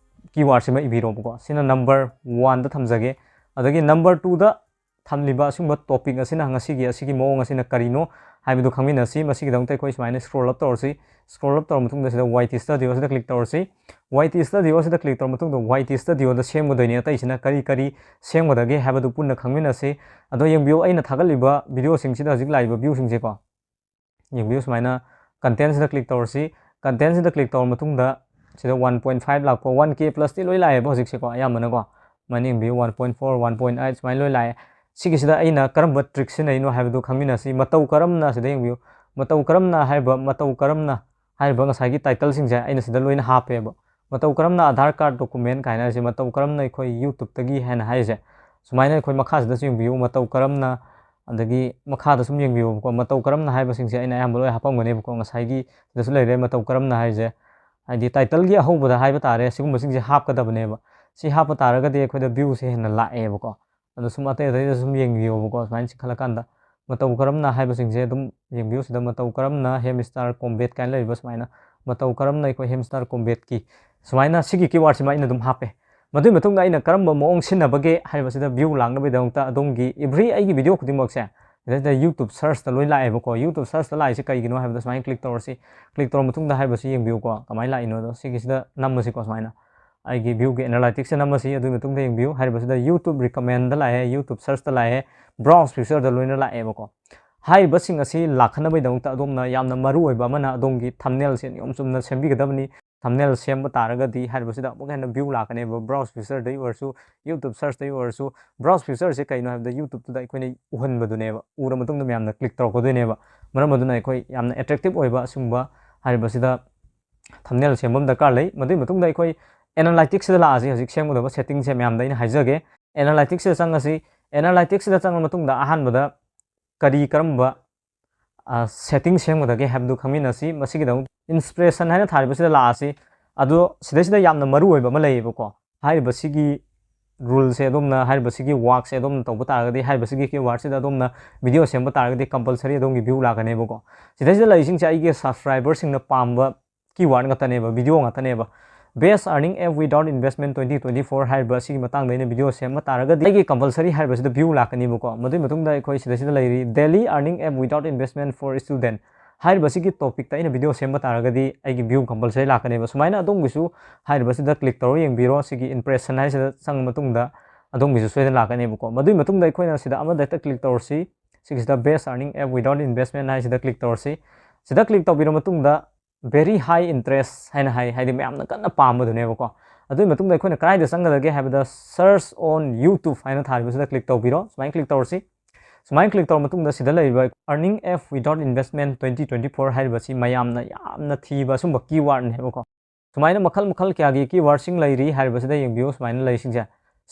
ꯀꯤꯋꯥꯔꯗꯁꯤꯃ ꯏꯕꯤꯔꯣꯕꯀꯣ꯫ ꯁꯤꯅ ꯅꯝꯕꯔ ꯋꯥꯟꯗ ꯊꯝꯖꯒꯦ꯫ ꯑꯗꯒꯤ ꯅꯝꯕꯔ ꯇꯨꯗ ꯊꯝꯂꯤꯕ ꯑꯁꯤꯒꯨꯝꯕ ꯇꯣꯄꯤꯛ ꯑꯁꯤꯅ, ꯉꯁꯤꯒꯤ ꯑꯁꯤꯒꯤ ꯃꯑꯣꯡ ꯑꯁꯤꯅ ꯀꯔꯤꯅꯣ ꯍꯥꯏꯕꯗꯨ ꯈꯪꯃꯤꯟꯅꯁꯤ꯫ ꯃꯁꯤꯒꯤꯗꯃꯛꯇ ꯑꯩꯈꯣꯏ ꯁꯨꯃꯥꯏꯅ scroll up ꯇꯧꯔꯁꯤ꯫ Scroll up ꯇꯧꯔ ꯃꯇꯨꯡꯗ ꯁꯤꯗ YT Studio ꯁꯤꯗ click ꯇꯧꯔꯁꯤ꯫ YT Studio ꯁꯤꯗ click ꯇꯧꯔ ꯃꯇꯨꯡꯗ YT Studio ꯗ ꯁꯦꯝꯒꯗꯣꯏꯅꯤ꯫ ꯑꯇꯩꯁꯤꯅ ꯀꯔꯤ ꯀꯔꯤ ꯁꯦꯝꯒꯗꯒꯦ ꯍꯥꯏꯕꯗꯨ ꯄꯨꯟꯅ ꯈꯪꯃꯤꯟꯅꯁꯤ꯫ ꯑꯗꯣ ꯌꯦꯡꯕꯤꯌꯨ, ꯑꯩꯅ ꯊꯥꯒꯠꯂꯤꯕ video ꯁꯤꯡꯁꯤꯗ ꯍꯧꯖꯤꯛ ꯂꯥꯛꯏꯕ view ꯁꯤꯡꯁꯦꯀꯣ꯫ ꯌꯦꯡꯕꯤꯌꯨ, ꯁꯨꯃꯥꯏꯅ content ꯁꯤꯗ click ꯇꯧꯔꯁꯤ꯫ Content ꯁꯤꯗ click ꯇꯧꯔ ꯃꯇꯨꯡꯗ ꯁꯤꯗ one point five ꯂꯥꯛꯄ, one K plus ꯇꯤ ꯂꯣꯏ ꯂꯥꯛꯑꯦꯕ ꯍꯧꯖꯤꯛꯁꯦꯀꯣ, ꯑꯌꯥꯝꯕꯅꯀꯣ꯫ ꯁꯨꯃꯥꯏꯅ ꯌꯦꯡꯕꯤꯌꯨ, one point four, one point eight ꯁꯨꯃꯥꯏꯅ ꯂꯣꯏ ꯂꯥꯛꯑꯦ꯫ ꯁꯤꯒꯤꯁꯤꯗ ꯑꯩꯅ ꯀꯔꯝꯕ trick ꯁꯤꯖꯤꯟꯅꯩꯅꯣ ꯍꯥꯏꯕꯗꯨ ꯈꯪꯃꯤꯟꯅꯁꯤ꯫ ꯃꯇꯧ ꯀꯔꯝꯅ, ꯁꯤꯗ ꯌꯦꯡꯕꯤꯌꯨ, ꯃꯇꯧ ꯀꯔꯝꯅ ꯍꯥꯏꯔꯤꯕ, ꯃꯇꯧ ꯀꯔꯝꯅ ꯍꯥꯏꯔꯤꯕ ꯉꯁꯥꯏꯒꯤ title ꯁꯤꯡꯁꯦ ꯑꯩꯅ ꯁꯤꯗ ꯂꯣꯏꯅ ꯍꯥꯞꯄꯦꯕ꯫ ꯃꯇꯧ ꯀꯔꯝꯅ Aadhaar card document ꯀꯥꯏꯅ ꯍꯥꯏꯔꯤꯁꯦ, ꯃꯇꯧ ꯀꯔꯝꯅ ꯑꯩꯈꯣꯏ YouTube ꯇꯒꯤ ꯍꯥꯏꯅ ꯍꯥꯏꯔꯤꯁꯦ, ꯁꯨꯃꯥꯏꯅ ꯑꯩꯈꯣꯏ ꯃꯈꯥꯁꯤꯗꯁꯨ ꯌꯦꯡꯕꯤꯌꯨ, ꯃꯇꯧ ꯀꯔꯝꯅ, ꯑꯗꯒꯤ ꯃꯈꯥꯗ ꯁꯨꯝ ꯌꯦꯡꯕꯤꯌꯨꯕꯀꯣ, ꯃꯇꯧ ꯀꯔꯝꯅ ꯍꯥꯏꯕꯁꯤꯡꯁꯦ ꯑꯩꯅ ꯑꯌꯥꯝꯕ ꯂꯣꯏ ꯍꯥꯞꯄꯝꯒꯅꯦꯕꯀꯣ꯫ ꯉꯁꯥꯏꯒꯤ ꯁꯤꯗꯁꯨ ꯂꯩꯔꯦ ꯃꯇꯧ ꯀꯔꯝꯅ ꯍꯥꯏꯔꯤꯁꯦ, ꯍꯥꯏꯗꯤ title ꯒꯤ ꯑꯍꯧꯕꯗ ꯍꯥꯏꯕ ꯇꯥꯔꯦ, ꯁꯤꯒꯨꯝꯕꯁꯤꯡꯁꯦ ꯍꯥꯞꯀꯗꯕꯅꯦꯕ꯫ ꯁꯤ ꯍꯥꯞꯄ ꯇꯥꯔꯒꯗꯤ ꯑꯩꯈꯣꯏꯗ view ꯁꯦ ꯍꯦꯟꯅ ꯂꯥꯛꯑꯦꯕꯀꯣ꯫ ꯑꯗꯣ ꯁꯨꯝ ꯑꯇꯩ ꯑꯇꯩꯗ ꯁꯨꯝ ꯌꯦꯡꯕꯤꯌꯣꯕꯀꯣ, ꯁꯨꯃꯥꯏꯅ ꯆꯤꯡꯈꯠꯂꯀꯥꯟꯗ ꯃꯇꯧ ꯀꯔꯝꯅ ꯍꯥꯏꯕꯁꯤꯡꯁꯦ ꯑꯗꯨꯝ ꯌꯦꯡꯕꯤꯌꯨ꯫ ꯁꯤꯗ ꯃꯇꯧ ꯀꯔꯝꯅ hamster combat ꯀꯥꯏꯅ ꯂꯩꯔꯤꯕ ꯁꯨꯃꯥꯏꯅ, ꯃꯇꯧ ꯀꯔꯝꯅ ꯑꯩꯈꯣꯏ hamster combat ꯀꯤ ꯁꯨꯃꯥꯏꯅ ꯁꯤꯒꯤ keyword ꯁꯤꯃ ꯑꯩꯅ ꯑꯗꯨꯝ ꯍꯥꯞꯄꯦ꯫ ꯃꯗꯨꯒꯤ ꯃꯇꯨꯡꯗ ꯑꯩꯅ ꯀꯔꯝꯕ ꯃꯑꯣꯡ ꯁꯤꯖꯤꯟꯅꯕꯒꯦ ꯍꯥꯏꯕꯁꯤꯗ view ꯂꯥꯛꯅꯕꯒꯤꯗꯃꯛꯇ ꯑꯗꯣꯝꯒꯤ every ꯑꯩꯒꯤ video ꯈꯨꯗꯤꯡꯃꯛꯁꯦ ꯁꯤꯗꯩꯗ YouTube search ꯇ ꯂꯣꯏ ꯂꯥꯛꯑꯦꯕꯀꯣ꯫ YouTube search ꯇ ꯂꯥꯛꯏꯁꯦ ꯀꯩꯒꯤꯅꯣ ꯍꯥꯏꯕꯗ ꯁꯨꯃꯥꯏꯅ click ꯇꯧꯔꯁꯤ꯫ Click ꯇꯧꯔ ꯃꯇꯨꯡꯗ ꯍꯥꯏꯔꯤꯕꯁꯤ ꯌꯦꯡꯕꯤꯌꯨꯀꯣ, ꯀꯃꯥꯏꯅ ꯂꯥꯛꯏꯅꯣꯗꯣ꯫ ꯁꯤꯒꯤꯁꯤꯗ ꯅꯝꯃꯁꯤꯀꯣ, ꯁꯨꯃꯥꯏꯅ ꯑꯩꯒꯤ view ꯒꯤ analytics ꯇ ꯅꯝꯃꯁꯤ꯫ ꯑꯗꯨꯒꯤ ꯃꯇꯨꯡꯗ ꯌꯦꯡꯕꯤꯌꯨ, ꯍꯥꯏꯔꯤꯕꯁꯤꯗ YouTube recommend ꯗ ꯂꯥꯛꯑꯦ, YouTube search ꯇ ꯂꯥꯛꯑꯦ, browse feature ꯗ ꯂꯣꯏꯅ ꯂꯥꯛꯑꯦꯕꯀꯣ꯫ ꯍꯥꯏꯔꯤꯕꯁꯤꯡ ꯑꯁꯤ ꯂꯥꯛꯍꯟꯅꯕꯒꯤꯗꯃꯛꯇ ꯑꯗꯣꯝꯅ ꯌꯥꯝꯅ ꯃꯔꯨ ꯑꯣꯏꯕ ꯑꯃꯅ ꯑꯗꯣꯝꯒꯤ thumbnail ꯁꯦ ꯅꯤꯌꯣꯝ ꯆꯨꯝꯅ ꯁꯦꯝꯕꯤꯒꯗꯕꯅꯤ꯫ Thumbnail ꯁꯦꯝꯕ ꯇꯥꯔꯒꯗꯤ ꯍꯥꯏꯔꯤꯕꯁꯤꯗ ꯑꯃꯨꯛ ꯍꯦꯟꯅ view ꯂꯥꯛꯀꯅꯦꯕ꯫ Browse feature ꯗꯒꯤ ꯑꯣꯏꯔꯁꯨ, YouTube search ꯇꯒꯤ ꯑꯣꯏꯔꯁꯨ, browse feature ꯁꯦ ꯀꯩꯅꯣ ꯍꯥꯏꯕꯗ YouTube ꯇꯨꯗ ꯑꯩꯈꯣꯏꯅ ꯎꯍꯟꯕꯗꯨꯅꯦꯕ꯫ ꯎꯔ ꯃꯇꯨꯡꯗ ꯃꯌꯥꯝꯅ click ꯇꯧꯔꯛꯀꯗꯣꯏꯅꯦꯕ꯫ ꯃꯔꯝ ꯑꯗꯨꯅ ꯑꯩꯈꯣꯏ ꯌꯥꯝꯅ attractive ꯑꯣꯏꯕ ꯑꯁꯤꯒꯨꯝꯕ ꯍꯥꯏꯔꯤꯕꯁꯤꯗ thumbnail ꯁꯦꯝꯕ ꯑꯃ ꯗꯔꯀꯥꯔ ꯂꯩ꯫ ꯃꯗꯨꯒꯤ ꯃꯇꯨꯡꯗ ꯑꯩꯈꯣꯏ analytics ꯁꯤꯗ ꯂꯥꯛꯑꯁꯤ꯫ ꯍꯧꯖꯤꯛ ꯁꯦꯝꯒꯗꯕ setting ꯁꯦ ꯃꯌꯥꯝꯗ ꯑꯩꯅ ꯍꯥꯏꯖꯒꯦ꯫ Analytics ꯁꯤꯗ ꯆꯪꯉꯁꯤ꯫ Analytics ꯁꯤꯗ ꯆꯪꯉ ꯃꯇꯨꯡꯗ ꯑꯍꯥꯟꯕꯗ ꯀꯔꯤ ꯀꯔꯝꯕ, ꯑ, setting ꯁꯦꯝꯒꯗꯒꯦ ꯍꯥꯏꯕꯗꯨ ꯈꯪꯃꯤꯟꯅꯁꯤ꯫ ꯃꯁꯤꯒꯤꯗꯃꯛ inspiration ꯍꯥꯏꯅ ꯊꯥꯔꯤꯕꯁꯤꯗ ꯂꯥꯛꯑꯁꯤ꯫ ꯑꯗꯣ ꯁꯤꯗꯩꯁꯤꯗ ꯌꯥꯝꯅ ꯃꯔꯨ ꯑꯣꯏꯕ ꯑꯃ ꯂꯩꯌꯦꯕꯀꯣ꯫ ꯍꯥꯏꯔꯤꯕꯁꯤꯒꯤ rule ꯁꯦ ꯑꯗꯣꯝꯅ, ꯍꯥꯏꯔꯤꯕꯁꯤꯒꯤ work ꯁꯦ ꯑꯗꯣꯝꯅ ꯇꯧꯕ ꯇꯥꯔꯒꯗꯤ, ꯍꯥꯏꯔꯤꯕꯁꯤꯒꯤ keyword ꯁꯤꯗ ꯑꯗꯣꯝꯅ video ꯁꯦꯝꯕ ꯇꯥꯔꯒꯗꯤ compulsory ꯑꯗꯣꯝꯒꯤ view ꯂꯥꯛꯀꯅꯦꯕꯀꯣ꯫ ꯁꯤꯗꯩꯁꯤꯗ ꯂꯩꯔꯤꯁꯤꯡꯁꯦ ꯑꯩꯒꯤ subscriber ꯁꯤꯡꯅ ꯄꯥꯝꯕ keyword ꯉꯥꯛꯇꯅꯦꯕ, video ꯉꯥꯛꯇꯅꯦꯕ꯫ Best Earning App Without Investment twenty twenty-four ꯍꯥꯏꯔꯤꯕ ꯑꯁꯤꯒꯤ ꯃꯇꯥꯡꯗ ꯑꯩꯅ ꯚꯤꯗꯤꯑꯣ ꯁꯦꯝꯕ ꯇꯥꯔꯒꯗꯤ ꯑꯩꯒꯤ compulsory ꯍꯥꯏꯔꯤꯕꯁꯤꯗ view ꯂꯥꯛꯀꯅꯤꯕꯀꯣ꯫ ꯃꯗꯨꯒꯤ ꯃꯇꯨꯡꯗ ꯑꯩꯈꯣꯏ ꯁꯤꯗꯩꯁꯤꯗ ꯂꯩꯔꯤ Daily Earning App Without Investment for Student ꯍꯥꯏꯔꯤꯕꯁꯤꯒꯤ topicꯇ ꯑꯩꯅ ꯚꯤꯗꯤꯑꯣ ꯁꯦꯝꯕ ꯇꯥꯔꯒꯗꯤ ꯑꯩꯒꯤ view compulsory ꯂꯥꯛꯀꯅꯦꯕ꯫ ꯁꯨꯃꯥꯏꯅ ꯑꯗꯣꯝꯒꯤꯁꯨ ꯍꯥꯏꯔꯤꯕꯁꯤꯗ click ꯇꯧꯔ ꯌꯦꯡꯕꯤꯔꯣ꯫ ꯁꯤꯒꯤ impression ꯍꯥꯏꯁꯤꯗ ꯆꯪꯉ ꯃꯇꯨꯡꯗ ꯑꯗꯣꯝꯒꯤꯁꯨ ꯁꯣꯏꯗꯅ ꯂꯥꯛꯀꯅꯦꯕꯀꯣ꯫ ꯃꯗꯨꯒꯤ ꯃꯇꯨꯡꯗ ꯑꯩꯈꯣꯏꯅ ꯁꯤꯗ ꯑꯃꯗ ꯍꯦꯛꯇ click ꯇꯧꯔꯁꯤ꯫ ꯁꯤꯒꯤꯁꯤꯗ Best Earning App Without Investment ꯍꯥꯏꯁꯤꯗ click ꯇꯧꯔꯁꯤ꯫ ꯁꯤꯗ click ꯇꯧꯕꯤꯔ ꯃꯇꯨꯡꯗ very high interest ꯍꯥꯏꯅ ꯍꯥꯏ, ꯍꯥꯏꯗꯤ ꯃꯌꯥꯝꯅ ꯀꯟꯅ ꯄꯥꯝꯕꯗꯨꯅꯦꯕꯀꯣ꯫ ꯑꯗꯨꯒꯤ ꯃꯇꯨꯡꯗ ꯑꯩꯈꯣꯏꯅ ꯀꯗꯥꯏꯗ ꯆꯪꯒꯗꯒꯦ ꯍꯥꯏꯕꯗ Search on YouTube ꯍꯥꯏꯅ ꯊꯥꯔꯤꯕꯁꯤꯗ click ꯇꯧꯕꯤꯔꯣ꯫ ꯁꯨꯃꯥꯏꯅ click ꯇꯧꯔꯁꯤ꯫ ꯁꯨꯃꯥꯏꯅ click ꯇꯧꯔ ꯃꯇꯨꯡꯗ ꯁꯤꯗ ꯂꯩꯔꯤꯕ Earning App Without Investment twenty twenty-four ꯍꯥꯏꯔꯤꯕꯁꯤ ꯃꯌꯥꯝꯅ ꯌꯥꯝꯅ ꯊꯤꯕ ꯑꯁꯨꯝꯕ keywordꯅꯦꯕꯀꯣ꯫ ꯁꯨꯃꯥꯏꯅ ꯃꯈꯜ ꯃꯈꯜ ꯀꯌꯥꯒꯤ keywordꯁꯤꯡ ꯂꯩꯔꯤ ꯍꯥꯏꯔꯤꯕꯁꯤꯗ ꯌꯦꯡꯕꯤꯌꯨ꯫ ꯁꯨꯃꯥꯏꯅ ꯂꯩꯁꯤꯡꯁꯦ,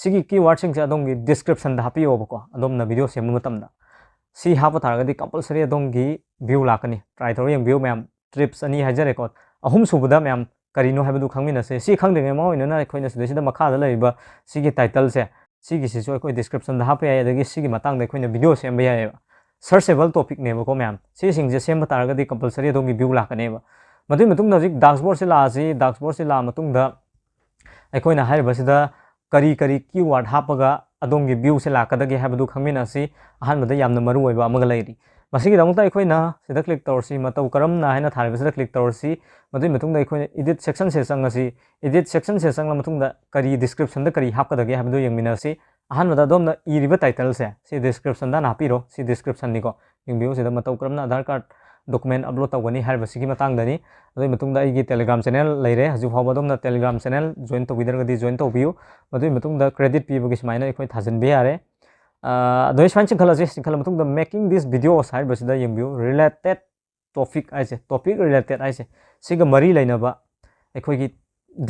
ꯁꯤꯒꯤ keywordꯁꯤꯡꯁꯦ ꯑꯗꯣꯝꯒꯤ descriptionꯗ ꯍꯥꯞꯄꯤꯌꯣꯕꯀꯣ꯫ ꯑꯗꯣꯝꯅ ꯚꯤꯗꯤꯑꯣ ꯁꯦꯝꯕ ꯃꯇꯝꯗ ꯁꯤ ꯍꯥꯞꯄ ꯇꯥꯔꯒꯗꯤ compulsory ꯑꯗꯣꯝꯒꯤ view ꯂꯥꯛꯀꯅꯤ꯫ Try ꯇꯧꯔ ꯌꯦꯡꯕꯤꯌꯨ ꯃꯌꯥꯝ꯫ Tips ꯑꯅꯤ ꯍꯥꯏꯖꯔꯦꯀꯣ꯫ ꯑꯍꯨꯝ ꯁꯨꯕꯗ ꯃꯌꯥꯝ ꯀꯔꯤꯅꯣ ꯍꯥꯏꯕꯗꯨ ꯈꯪꯃꯤꯟꯅꯁꯦ꯫ ꯁꯤ ꯈꯪꯗ꯭ꯔꯤꯉꯩ ꯃꯃꯥꯡ ꯑꯣꯏꯅ ꯑꯩꯈꯣꯏꯅ ꯁꯤꯗꯩꯁꯤꯗ ꯃꯈꯥꯗ ꯂꯩꯔꯤꯕ ꯁꯤꯒꯤ titleꯁꯦ, ꯁꯤꯒꯤꯁꯤꯁꯨ ꯑꯩꯈꯣꯏ descriptionꯗ ꯍꯥꯞꯄ ꯌꯥꯏ, ꯑꯗꯒꯤ ꯁꯤꯒꯤ ꯃꯇꯥꯡꯗ ꯑꯩꯈꯣꯏꯅ ꯚꯤꯗꯤꯑꯣ ꯁꯦꯝꯕ ꯌꯥꯏꯑꯕ꯫ Searchable topicꯅꯦꯕꯀꯣ ꯃꯌꯥꯝ꯫ ꯁꯤꯁꯤꯡꯁꯦ ꯁꯦꯝꯕ ꯇꯥꯔꯒꯗꯤ compulsory ꯑꯗꯣꯝꯒꯤ view ꯂꯥꯛꯀꯅꯦꯕ꯫ ꯃꯗꯨꯒꯤ ꯃꯇꯨꯡꯗ ꯍꯧꯖꯤꯛ dashboardꯁꯤ ꯂꯥꯛꯑꯁꯤ꯫ Dashboardꯁꯤ ꯂꯥꯛꯑ ꯃꯇꯨꯡꯗ ꯑꯩꯈꯣꯏꯅ ꯍꯥꯏꯔꯤꯕꯁꯤꯗ ꯀꯔꯤ ꯀꯔꯤ keyword ꯍꯥꯞꯄꯒ ꯑꯗꯣꯝꯒꯤ viewꯁꯦ ꯂꯥꯛꯀꯗꯒꯦ ꯍꯥꯏꯕꯗꯨ ꯈꯪꯃꯤꯟꯅꯁꯤ꯫ ꯑꯍꯥꯟꯕꯗ ꯌꯥꯝꯅ ꯃꯔꯨ ꯑꯣꯏꯕ ꯑꯃꯒ ꯂꯩꯔꯤ꯫ ꯃꯁꯤꯒꯤꯗꯃꯛꯇ ꯑꯩꯈꯣꯏꯅ ꯁꯤꯗ click ꯇꯧꯔꯁꯤ, ꯃꯇꯧ ꯀꯔꯝꯅ ꯍꯥꯏꯅ ꯊꯥꯔꯤꯕꯁꯤꯗ click ꯇꯧꯔꯁꯤ꯫ ꯃꯗꯨꯒꯤ ꯃꯇꯨꯡꯗ ꯑꯩꯈꯣꯏꯅ Edit Sectionꯁꯦ ꯆꯪꯉꯁꯤ꯫ Edit Sectionꯁꯦ ꯆꯪꯂ ꯃꯇꯨꯡꯗ ꯀꯔꯤ descriptionꯗ ꯀꯔꯤ ꯍꯥꯞꯀꯗꯒꯦ ꯍꯥꯏꯕꯗꯨ ꯌꯦꯡꯃꯤꯟꯅꯁꯤ꯫ ꯑꯍꯥꯟꯕꯗ ꯑꯗꯣꯝꯅ ꯏꯔꯤꯕ titleꯁꯦ ꯁꯤ descriptionꯗ ꯍꯥꯟꯅ ꯍꯥꯞꯄꯤꯔꯣ꯫ ꯁꯤ descriptionꯅꯤꯀꯣ꯫ ꯌꯦꯡꯕꯤꯌꯨ ꯁꯤꯗ ꯃꯇꯧ ꯀꯔꯝꯅ Aadhaar card document upload ꯇꯧꯒꯅꯤ ꯍꯥꯏꯔꯤꯕꯁꯤꯒꯤ ꯃꯇꯥꯡꯗꯅꯤ꯫ ꯑꯗꯨꯒꯤ ꯃꯇꯨꯡꯗ ꯑꯩꯒꯤ Telegram channel ꯂꯩꯔꯦ꯫ ꯍꯧꯖꯤꯛ ꯐꯥꯎꯕ ꯑꯗꯣꯝꯅ Telegram channel join ꯇꯧꯕꯤꯗ꯭ꯔꯒꯗꯤ join ꯇꯧꯕꯤꯌꯨ꯫ ꯃꯗꯨꯒꯤ ꯃꯇꯨꯡꯗ credit ꯄꯤꯕꯒꯤ ꯁꯨꯃꯥꯏꯅ ꯑꯩꯈꯣꯏ ꯊꯥꯖꯤꯟꯕ ꯌꯥꯔꯦ꯫ ꯑꯥ, ꯑꯗꯨꯗꯩ ꯁꯨꯃꯥꯏꯅ ꯆꯤꯡꯈꯠꯂꯁꯤ꯫ ꯆꯤꯡꯈꯠꯂ ꯃꯇꯨꯡꯗ Making This Videos ꯍꯥꯏꯔꯤꯕꯁꯤꯗ ꯌꯦꯡꯕꯤꯌꯨ꯫ Related topic ꯍꯥꯏꯁꯦ, topic related ꯍꯥꯏꯁꯦ, ꯁꯤꯒ ꯃꯔꯤ ꯂꯩꯅꯕ ꯑꯩꯈꯣꯏꯒꯤ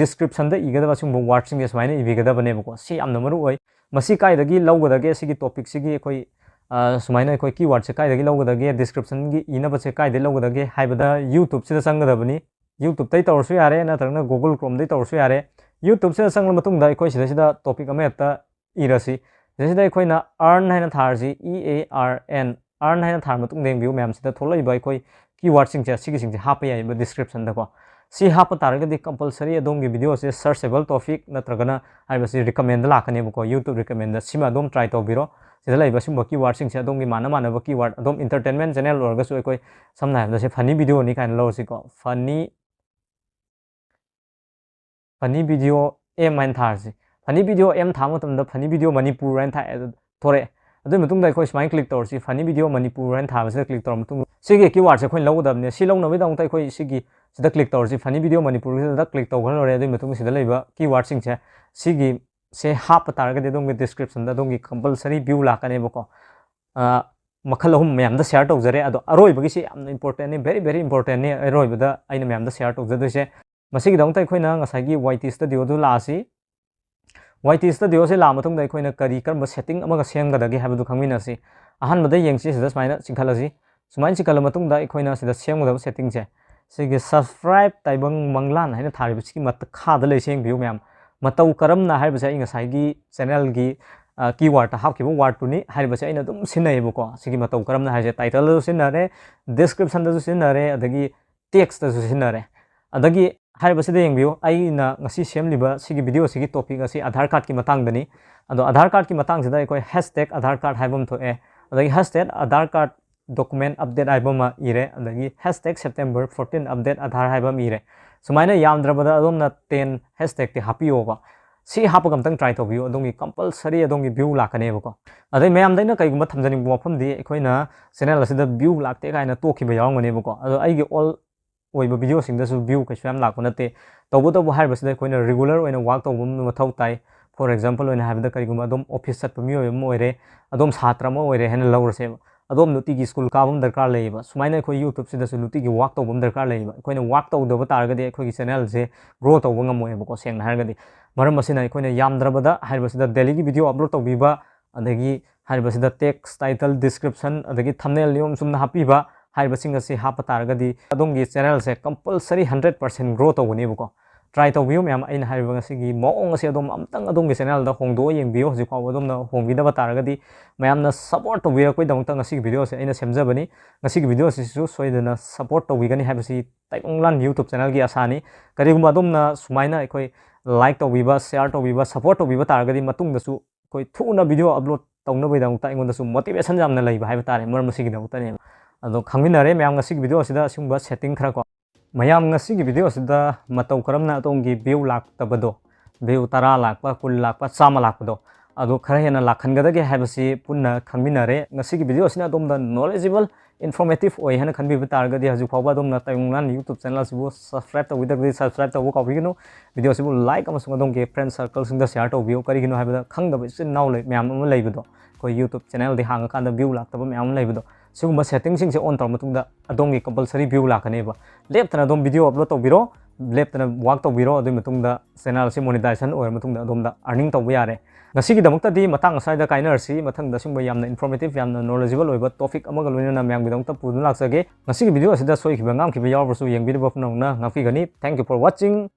descriptionꯗ ꯏꯒꯗꯕ ꯁꯤꯒꯨꯝꯕ wordꯁꯤꯡꯁꯦ ꯁꯨꯃꯥꯏꯅ ꯏꯕꯤꯒꯗꯕꯅꯦꯕꯀꯣ꯫ ꯁꯤ ꯌꯥꯝꯅ ꯃꯔꯨ ꯑꯣꯏ꯫ ꯃꯁꯤ ꯀꯥꯏꯗꯒꯤ ꯂꯧꯒꯗꯒꯦ? ꯁꯤꯒꯤ topicꯁꯤꯒꯤ ꯑꯩꯈꯣꯏ, ꯑ, ꯁꯨꯃꯥꯏꯅ ꯑꯩꯈꯣꯏ keywordꯁꯦ ꯀꯥꯏꯗꯒꯤ ꯂꯧꯒꯗꯒꯦ? Descriptionꯒꯤ ꯏꯅꯕꯁꯦ ꯀꯥꯏꯗꯒꯤ ꯂꯧꯒꯗꯒꯦ ꯍꯥꯏꯕꯗ YouTubeꯁꯤꯗ ꯆꯪꯒꯗꯕꯅꯤ꯫ YouTubeꯇꯩ ꯇꯧꯔꯁꯨ ꯌꯥꯔꯦ, ꯅꯠꯇ꯭ꯔꯒꯅ Google Chromeꯗꯩ ꯇꯧꯔꯁꯨ ꯌꯥꯔꯦ꯫ YouTubeꯁꯤꯗ ꯆꯪꯂ ꯃꯇꯨꯡꯗ ꯑꯩꯈꯣꯏ ꯁꯤꯗꯩꯁꯤꯗ topic ꯑꯃ ꯍꯦꯛꯇ ꯏꯔꯁꯤ꯫ ꯁꯤꯗꯩꯁꯤꯗ ꯑꯩꯈꯣꯏꯅ earn ꯍꯥꯏꯅ ꯊꯥꯔꯁꯤ, E A R N, earn ꯍꯥꯏꯅ ꯊꯥꯔ ꯃꯇꯨꯡꯗ ꯌꯦꯡꯕꯤꯌꯨ ꯃꯌꯥꯝꯁꯤꯗ ꯊꯣꯛꯂꯛꯏꯕ ꯑꯩꯈꯣꯏ keywordꯁꯤꯡꯁꯦ, ꯁꯤꯒꯤꯁꯤꯡꯁꯦ ꯍꯥꯞꯄ ꯌꯥꯏꯕ descriptionꯗꯀꯣ꯫ ꯁꯤ ꯍꯥꯞꯄ ꯇꯥꯔꯒꯗꯤ compulsory ꯑꯗꯣꯝꯒꯤ video ꯁꯦ searchable topic ꯅꯠꯇ꯭ꯔꯒꯅ ꯍꯥꯏꯔꯤꯕꯁꯤ recommend ꯗ ꯂꯥꯛꯀꯅꯦꯕꯀꯣ, YouTube recommend ꯗ꯫ ꯁꯤꯃ ꯑꯗꯨꯝ try ꯇꯧꯕꯤꯔꯣ꯫ ꯁꯤꯗ ꯂꯩꯕ ꯁꯤꯒꯨꯝꯕ keyword ꯁꯤꯡꯁꯦ ꯑꯗꯣꯝꯒꯤ ꯃꯥꯟꯅ ꯃꯥꯟꯅꯕ keyword, ꯑꯗꯨꯝ entertainment channel ꯑꯣꯏꯔꯒꯁꯨ ꯑꯩꯈꯣꯏ ꯁꯝꯅ ꯍꯥꯏꯔꯕꯗ ꯁꯤ funny video ꯅꯤ ꯀꯥꯏꯅ ꯂꯧꯔꯁꯤꯀꯣ, funny funny video M ꯍꯥꯏꯅ ꯊꯥꯔꯁꯤ꯫ Funny video M ꯊꯥꯕ ꯃꯇꯝꯗ funny video Manipur ꯍꯥꯏꯅ ꯊꯥ-, ꯊꯣꯔꯛꯑꯦ꯫ ꯑꯗꯨꯒꯤ ꯃꯇꯨꯡꯗ ꯑꯩꯈꯣꯏ ꯁꯨꯃꯥꯏꯅ click ꯇꯧꯔꯁꯤ, funny video Manipur ꯍꯥꯏꯅ ꯊꯥꯕꯁꯤꯗ click ꯇꯧꯔ ꯃꯇꯨꯡꯗ ꯁꯤꯒꯤ keyword ꯁꯦ ꯑꯩꯈꯣꯏꯅ ꯂꯧꯒꯗꯕꯅꯦ꯫ ꯁꯤ ꯂꯧꯅꯕꯒꯤꯗꯃꯛꯇ ꯑꯩꯈꯣꯏ ꯁꯤꯒꯤ ꯁꯤꯗ click ꯇꯧꯔꯁꯤ, funny video Manipur ꯁꯤꯗ click ꯇꯧꯈ꯭ꯔ ꯂꯣꯏꯔꯦ꯫ ꯑꯗꯨꯒꯤ ꯃꯇꯨꯡꯗ ꯁꯤꯗ ꯂꯩꯕ keyword ꯁꯤꯡꯁꯦ, ꯁꯤꯒꯤ ꯁꯦ ꯍꯥꯞꯄ ꯇꯥꯔꯒꯗꯤ ꯑꯗꯣꯝꯒꯤ description ꯗ ꯑꯗꯣꯝꯒꯤ compulsory view ꯂꯥꯛꯀꯅꯦꯕꯀꯣ꯫ ꯑ, ꯃꯈꯜ ꯑꯍꯨꯝ ꯃꯌꯥꯝꯗ share ꯇꯧꯖꯔꯦ꯫ ꯑꯗꯣ ꯑꯔꯣꯏꯕꯒꯤꯁꯤ ꯌꯥꯝꯅ important ꯅꯤ, very very important ꯅꯤ꯫ ꯑꯔꯣꯏꯕꯗ ꯑꯩꯅ ꯃꯌꯥꯝꯗ share ꯇꯧꯖꯗꯣꯏꯁꯦ꯫ ꯃꯁꯤꯒꯤꯗꯃꯛꯇ ꯑꯩꯈꯣꯏꯅ ꯉꯁꯥꯏꯒꯤ Y T Studio ꯗꯨ ꯂꯥꯛꯑꯁꯤ꯫ Y T Studio ꯁꯦ ꯂꯥꯛꯑ ꯃꯇꯨꯡꯗ ꯑꯩꯈꯣꯏꯅ ꯀꯔꯤ, ꯀꯔꯝꯕ setting ꯑꯃꯒ ꯁꯦꯝꯒꯗꯒꯦ ꯍꯥꯏꯕꯗꯨ ꯈꯪꯃꯤꯟꯅꯁꯤ꯫ ꯑꯍꯥꯟꯕꯗ ꯌꯦꯡꯁꯤ, ꯁꯤꯗ ꯁꯨꯃꯥꯏꯅ ꯆꯤꯡꯈꯠꯂꯁꯤ꯫ ꯁꯨꯃꯥꯏꯅ ꯆꯤꯡꯈꯠꯂ ꯃꯇꯨꯡꯗ ꯑꯩꯈꯣꯏꯅ ꯁꯤꯗ ꯁꯦꯝꯒꯗꯕ setting ꯁꯦ, ꯁꯤꯒꯤ subscribe ꯇꯥꯏꯕꯪ ꯃꯪꯂꯥꯟ ꯍꯥꯏꯅ ꯊꯥꯔꯤꯕꯁꯤꯒꯤ ꯃꯈꯥꯗ ꯂꯩ, ꯌꯦꯡꯕꯤꯌꯨ ꯃꯌꯥꯝ꯫ ꯃꯇꯧ ꯀꯔꯝꯅ ꯍꯥꯏꯔꯤꯕꯁꯦ ꯑꯩ ꯉꯁꯥꯏꯒꯤ channel ꯒꯤ, ꯑ, keyword ꯇ ꯍꯥꯞꯈꯤꯕ word ꯇꯨꯅꯤ꯫ ꯍꯥꯏꯔꯤꯕꯁꯦ ꯑꯩꯅ ꯑꯗꯨꯝ ꯁꯤꯖꯤꯟꯅꯩꯌꯦꯕꯀꯣ꯫ ꯁꯤꯒꯤ ꯃꯇꯧ ꯀꯔꯝꯅ ꯍꯥꯏꯔꯤꯁꯦ title ꯗꯁꯨ ꯁꯤꯖꯤꯟꯅꯔꯦ, description ꯗꯁꯨ ꯁꯤꯖꯤꯟꯅꯔꯦ, ꯑꯗꯒꯤ text ꯇꯁꯨ ꯁꯤꯖꯤꯟꯅꯔꯦ꯫ ꯑꯗꯒꯤ ꯍꯥꯏꯔꯤꯕꯁꯤꯗ ꯌꯦꯡꯕꯤꯌꯨ, ꯑꯩꯅ ꯉꯁꯤ ꯁꯦꯝꯂꯤꯕ ꯁꯤꯒꯤ video ꯁꯤꯒꯤ topic ꯑꯁꯤ Aadhaar card ꯀꯤ ꯃꯇꯥꯡꯗꯅꯤ꯫ ꯑꯗꯣ Aadhaar card ꯀꯤ ꯃꯇꯥꯡꯁꯤꯗ ꯑꯩꯈꯣꯏ hashtag Aadhaar card ꯍꯥꯏꯕ ꯑꯃ ꯊꯣꯛꯑꯦ, ꯑꯗꯒꯤ hashtag Aadhaar card document update ꯍꯥꯏꯕ ꯑꯃ ꯏꯔꯦ, ꯑꯗꯒꯤ hashtag September fourteen update Aadhaar ꯍꯥꯏꯕ ꯑꯃ ꯏꯔꯦ꯫ ꯁꯨꯃꯥꯏꯅ ꯌꯥꯝꯗ꯭ꯔꯕꯗ ꯑꯗꯣꯝꯅ ten hashtag ꯇꯤ ꯍꯥꯞꯄꯤꯌꯣꯕ꯫ ꯁꯤ ꯍꯥꯞꯄꯒ ꯑꯝꯇꯪ try ꯇꯧꯕꯤꯌꯨ, ꯑꯗꯣꯝꯒꯤ compulsory ꯑꯗꯣꯝꯒꯤ view ꯂꯥꯛꯀꯅꯦꯕꯀꯣ꯫ ꯑꯗꯩ ꯃꯌꯥꯝꯗ ꯑꯩꯅ ꯀꯩꯒꯨꯝꯕ ꯊꯝꯖꯅꯤꯡꯕ ꯋꯥꯐꯝꯗꯤ, ꯑꯩꯈꯣꯏꯅ channel ꯑꯁꯤꯗ view ꯂꯥꯛꯇꯦ ꯀꯥꯏꯅ ꯇꯣꯛꯈꯤꯕ ꯌꯥꯎꯔꯝꯒꯅꯦꯕꯀꯣ꯫ ꯑꯗꯣ ꯑꯩꯒꯤ all ꯑꯣꯏꯕ video ꯁꯤꯡꯗꯁꯨ view ꯀꯩꯁꯨ ꯌꯥꯝ ꯂꯥꯛꯄ ꯅꯠꯇꯦ꯫ ꯇꯧꯕꯇꯕꯨ ꯍꯥꯏꯔꯤꯕꯁꯤꯗ ꯑꯩꯈꯣꯏꯅ regular ꯑꯣꯏꯅ work ꯇꯧꯕ ꯑꯃ ꯃꯊꯧ ꯇꯥꯏ꯫ For example ꯑꯣꯏꯅ ꯍꯥꯏꯕꯗ, ꯀꯔꯤꯒꯨꯝꯕ ꯑꯗꯣꯝ office ꯆꯠꯄ ꯃꯤꯑꯣꯏ ꯑꯃ ꯑꯣꯏꯔꯦ, ꯑꯗꯣꯝ ꯁꯥꯇ꯭ꯔ ꯑꯃ ꯑꯣꯏꯔꯦ ꯍꯥꯏꯅ ꯂꯧꯔꯁꯦꯕ꯫ ꯑꯗꯣꯝ ꯅꯨꯡꯇꯤꯒꯤ school ꯀꯥꯕ ꯑꯃ ꯗꯔꯀꯥꯔ ꯂꯩꯌꯦꯕ꯫ ꯁꯨꯃꯥꯏꯅ ꯑꯩꯈꯣꯏ YouTube ꯁꯤꯗꯁꯨ ꯅꯨꯡꯇꯤꯒꯤ work ꯇꯧꯕ ꯑꯃ ꯗꯔꯀꯥꯔ ꯂꯩꯌꯦꯕ꯫ ꯑꯩꯈꯣꯏꯅ work ꯇꯧꯗꯕ ꯇꯥꯔꯒꯗꯤ ꯑꯩꯈꯣꯏꯒꯤ channel ꯁꯦ grow ꯇꯧꯕ ꯉꯝꯃꯣꯏꯕꯀꯣ, ꯁꯦꯡꯅ ꯍꯥꯏꯔꯒꯗꯤ꯫ ꯃꯔꯝ ꯑꯁꯤꯅ ꯑꯩꯈꯣꯏꯅ ꯌꯥꯝꯗ꯭ꯔꯕꯗ ꯍꯥꯏꯔꯤꯕꯁꯤꯗ daily ꯒꯤ video upload ꯇꯧꯕꯤꯕ, ꯑꯗꯒꯤ ꯍꯥꯏꯔꯤꯕꯁꯤꯗ text, title, description, ꯑꯗꯒꯤ thumbnail ꯅꯤꯌꯣꯝ ꯆꯨꯝꯅ ꯍꯥꯞꯄꯤꯕ, ꯍꯥꯏꯔꯤꯕꯁꯤꯡ ꯑꯁꯤ ꯍꯥꯞꯄ ꯇꯥꯔꯒꯗꯤ ꯑꯗꯣꯝꯒꯤ channel ꯁꯦ compulsory hundred percent grow ꯇꯧꯒꯅꯦꯕꯀꯣ꯫ try ꯇꯧꯕꯤꯌꯨ ꯃꯌꯥꯝ꯫ ꯑꯩꯅ ꯍꯥꯏꯔꯤꯕ ꯉꯁꯤꯒꯤ ꯃꯑꯣꯡ ꯑꯁꯤ ꯑꯗꯨꯝ ꯑꯝꯇꯪ ꯑꯗꯣꯝꯒꯤ channelꯗ ꯍꯣꯡꯗꯣꯛꯑ ꯌꯦꯡꯕꯤꯌꯨ꯫ ꯍꯧꯖꯤꯛ ꯐꯥꯎꯕ ꯑꯗꯣꯝꯅ ꯍꯣꯡꯕꯤꯗꯕ ꯇꯥꯔꯒꯗꯤ, ꯃꯌꯥꯝꯅ support ꯇꯧꯕꯤꯔꯛꯄꯒꯤꯗꯃꯛꯇ ꯉꯁꯤꯒꯤ video ꯑꯁꯤ ꯑꯩꯅ ꯁꯦꯝꯖꯕꯅꯤ꯫ ꯉꯁꯤꯒꯤ video ꯑꯁꯤꯁꯨ ꯁꯣꯏꯗꯅ support ꯇꯧꯕꯤꯒꯅꯤ ꯍꯥꯏꯕꯁꯤ ꯇꯥꯏꯕꯪꯂꯥꯟ YouTube channelꯒꯤ ꯑꯁꯥꯅꯤ꯫ ꯀꯔꯤꯒꯨꯝꯕ ꯑꯗꯣꯝꯅ ꯁꯨꯃꯥꯏꯅ ꯑꯩꯈꯣꯏ like ꯇꯧꯕꯤꯕ, share ꯇꯧꯕꯤꯕ, support ꯇꯧꯕꯤꯕ ꯇꯥꯔꯒꯗꯤ, ꯃꯇꯨꯡꯗꯁꯨ ꯑꯩꯈꯣꯏ ꯊꯨꯅ video upload ꯇꯧꯅꯕꯒꯤꯗꯃꯛꯇ ꯑꯩꯉꯣꯟꯗꯁꯨ motivation ꯌꯥꯝꯅ ꯂꯩꯕ ꯍꯥꯏꯕ ꯇꯥꯔꯦ꯫ ꯃꯔꯝ ꯑꯁꯤꯒꯤꯗꯃꯛꯇꯅꯦꯕ꯫ ꯑꯗꯣ ꯈꯪꯃꯤꯟꯅꯔꯦ ꯃꯌꯥꯝ ꯉꯁꯤꯒꯤ video ꯑꯁꯤꯗ ꯑꯁꯤꯒꯨꯝꯕ setting ꯈꯔ ꯀꯣ꯫ ꯃꯌꯥꯝ ꯉꯁꯤꯒꯤ video ꯑꯁꯤꯗ ꯃꯇꯧ ꯀꯔꯝꯅ ꯑꯗꯣꯝꯒꯤ view ꯂꯥꯛꯇꯕꯗꯣ, view ꯇꯔꯥ ꯂꯥꯛꯄ, ꯀꯨꯟ ꯂꯥꯛꯄ, ꯆꯥꯝꯃ ꯂꯥꯛꯄꯗꯣ, ꯑꯗꯨ ꯈꯔ ꯍꯦꯟꯅ ꯂꯥꯛꯍꯟꯒꯗꯒꯦ ꯍꯥꯏꯕꯁꯤ ꯄꯨꯟꯅ ꯈꯪꯃꯤꯟꯅꯔꯦ꯫ ꯉꯁꯤꯒꯤ video ꯑꯁꯤꯅ ꯑꯗꯣꯝꯗ knowledgeable, informative ꯑꯣꯏ ꯍꯥꯏꯅ ꯈꯟꯕꯤꯕ ꯇꯥꯔꯒꯗꯤ, ꯍꯧꯖꯤꯛ ꯐꯥꯎꯕ ꯑꯗꯣꯝꯅ ꯇꯥꯏꯕꯪꯂꯥꯟ YouTube channel ꯑꯁꯤꯕꯨ subscribe ꯇꯧꯕꯤꯗ꯭ꯔꯒꯗꯤ subscribe ꯇꯧꯕ ꯀꯥꯎꯕꯤꯒꯅꯨ꯫ Video ꯑꯁꯤꯕꯨ like ꯑꯃꯁꯨꯡ ꯑꯗꯣꯝꯒꯤ friend circleꯁꯤꯡꯗ share ꯇꯧꯕꯤꯌꯨ꯫ ꯀꯔꯤꯒꯤꯅꯣ ꯍꯥꯏꯕꯗ, ꯈꯪꯗꯕ ꯏꯆꯤꯟ ꯏꯅꯥꯎ ꯂꯩ-, ꯃꯌꯥꯝ ꯑꯃ ꯂꯩꯕꯗꯣ, ꯑꯩꯈꯣꯏ YouTube channelꯗꯤ ꯍꯥꯡꯉꯀꯥꯟꯗ view ꯂꯥꯛꯇꯕ ꯃꯌꯥꯝ ꯑꯃ ꯂꯩꯕꯗꯣ, ꯁꯤꯒꯨꯝꯕ settingꯁꯤꯡꯁꯦ on ꯇꯧꯔ ꯃꯇꯨꯡꯗ ꯑꯗꯣꯝꯒꯤ compulsory view ꯂꯥꯛꯀꯅꯦꯕ꯫ ꯂꯦꯞꯇꯅ ꯑꯗꯨꯝ video upload ꯇꯧꯕꯤꯔꯣ, ꯂꯦꯞꯇꯅ work ꯇꯧꯕꯤꯔꯣ꯫ ꯑꯗꯨꯒꯤ ꯃꯇꯨꯡꯗ channel ꯑꯁꯤ monetization ꯑꯣꯏꯔ ꯃꯇꯨꯡꯗ ꯑꯗꯣꯝꯗ earning ꯇꯧꯕ ꯌꯥꯔꯦ꯫ ꯉꯁꯤꯒꯤꯗꯃꯛꯇꯗꯤ ꯃꯇꯥꯡ ꯑꯁ꯭ꯋꯥꯏꯗ ꯀꯥꯏꯅꯔꯁꯤ꯫ ꯃꯊꯪꯗ ꯑꯁꯤꯒꯨꯝꯕ ꯌꯥꯝꯅ informative, ꯌꯥꯝꯅ knowledgeable ꯑꯣꯏꯕ topic ꯑꯃꯒ ꯂꯣꯏꯅꯅ ꯃꯌꯥꯝꯒꯤꯗꯃꯛꯇ ꯄꯨꯗꯨꯅ ꯂꯥꯛꯆꯒꯦ꯫ ꯉꯁꯤꯒꯤ video ꯑꯁꯤꯗ ꯁꯣꯏꯈꯤꯕ ꯉꯥꯝꯈꯤꯕ ꯌꯥꯎꯔꯕꯁꯨ ꯌꯦꯡꯕꯤꯔꯤꯕ ꯄꯨꯝꯅꯃꯛꯅ ꯉꯥꯛꯄꯤꯒꯅꯤ꯫ Thank you for watching꯫